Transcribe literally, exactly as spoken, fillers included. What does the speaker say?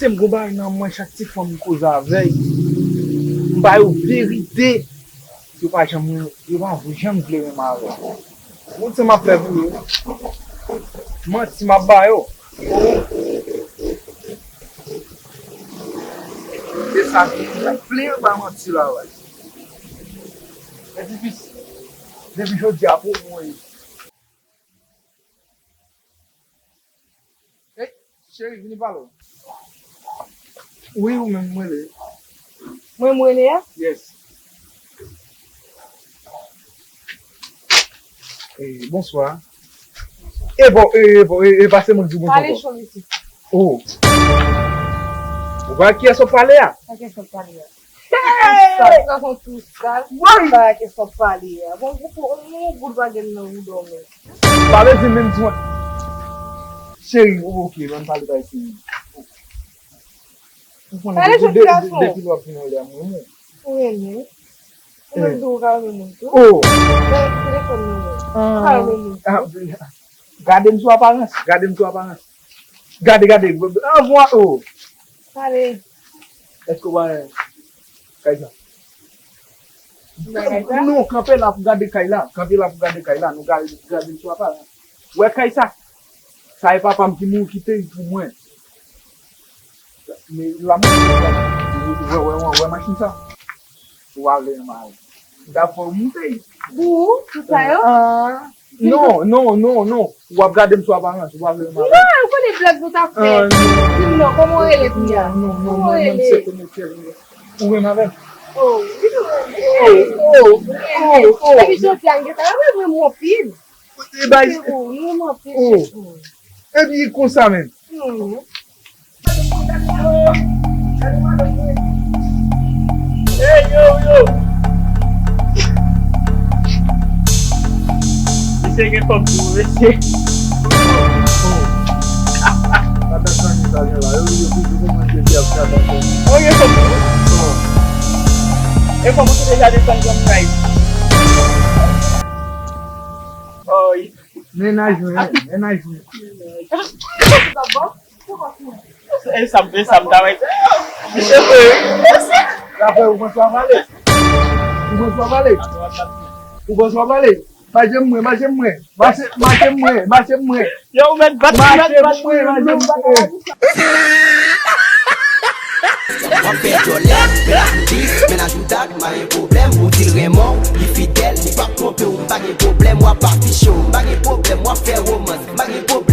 M gon bagay nan mwen, chak ti fanm m koze avè l, m ba yo verite. Yo pa janm, yo pa janm vle renmen avè m. Ou di sa m ap fè pou yo? Manti m ap ba yo. Se sa ki plen ba manti la, wè. E difisil. Depi jodi a pou mwen. Ey, cheri, vini pale w. Wi, ou menm m rele. Mwen m rele a? Yes. Eh, bonswa. E bon, e bon, e, e pase mwen di w bonswa. Pale cho isit. Oh. Ou pa kiyès w ap pale a? Pa kiyès w ap pale a? Hey! Sa, sa, tou sa. Woy! Sa, kiyès w ap pale a? Bon, ou, ou, ou, ou, ou, ou, ou, ou, ou, ou, ou, Pale di menm di mwen. Cheri, ou oke, ban m pale bay cheri. Ou konnen depi, depi, depi lè w ap vin anlè a, mwen renmen w. Ou renmen? Ou menm tou, ou ka renmen moun tou. Oh! Men telefòn nan men. Ou ka renmen moun tou. Ah, gade m sou aparans, gade m sou aparans. Gade, gade, anvan, oh! Pale. Èske w pa renmen kay sa? Non, kanpe la pou gade kay la. Kanpe la pou gade kay la. Nou gade, gade m sou apa la. Wè kay sa? Sa e papa m ki mouri kite l pou mwen. Men la m wè, wè, wè, wè machin sa. Ou ale mari. Dapre w moute. Pou ou, tout sa yo? Ah. Non, non, non, non. W ap gade m sou aparans, w ap vle m avè m. Non, ou konnen blag nou t ap fè. Ah, non. Di m non, kòman w rele kounye a? Non, non, non, non, mwen menm se kometè. Ou renmen avè m? Oh, wi, nou renmen. Oh, oh, oh, oh. Epi jodi a, m gentan renmen w anpil. E bay. Frero, nou renmen w anpil, oh. Frero. Epi konsa menm. Hmm. Hey, yo, yo! Mesye gen fanm tou, mesye. Madanm zanmi sa gen la, yo, yo toujou kòmanse di ap gade. Oh, gen fanm tou? Oh. E fanm ou te deja desann granm kay. Oh, wi. Mennaj mwen, mennaj mwen. E sa m, e sa m ta wè. Misye vre. Zafè ou panse w ap ale? Ou panse w ap ale? Ou panse w ap ale? Mache m mwen, mache m mwen. Mache, mache m mwen, mache m mwen. Yo, ou mèt bat, ou mèt bat mwen, mache m mwen. W ap fè djòlè, men la pou dis, men la joutak, m pa gen pwoblèm, ou di l renmen w, li fidèl, li p ap twonpe w, m pa gen pwoblèm, w ap afiche w, m pa gen pwoblèm, w ap fè womans, m pa gen pwoblèm.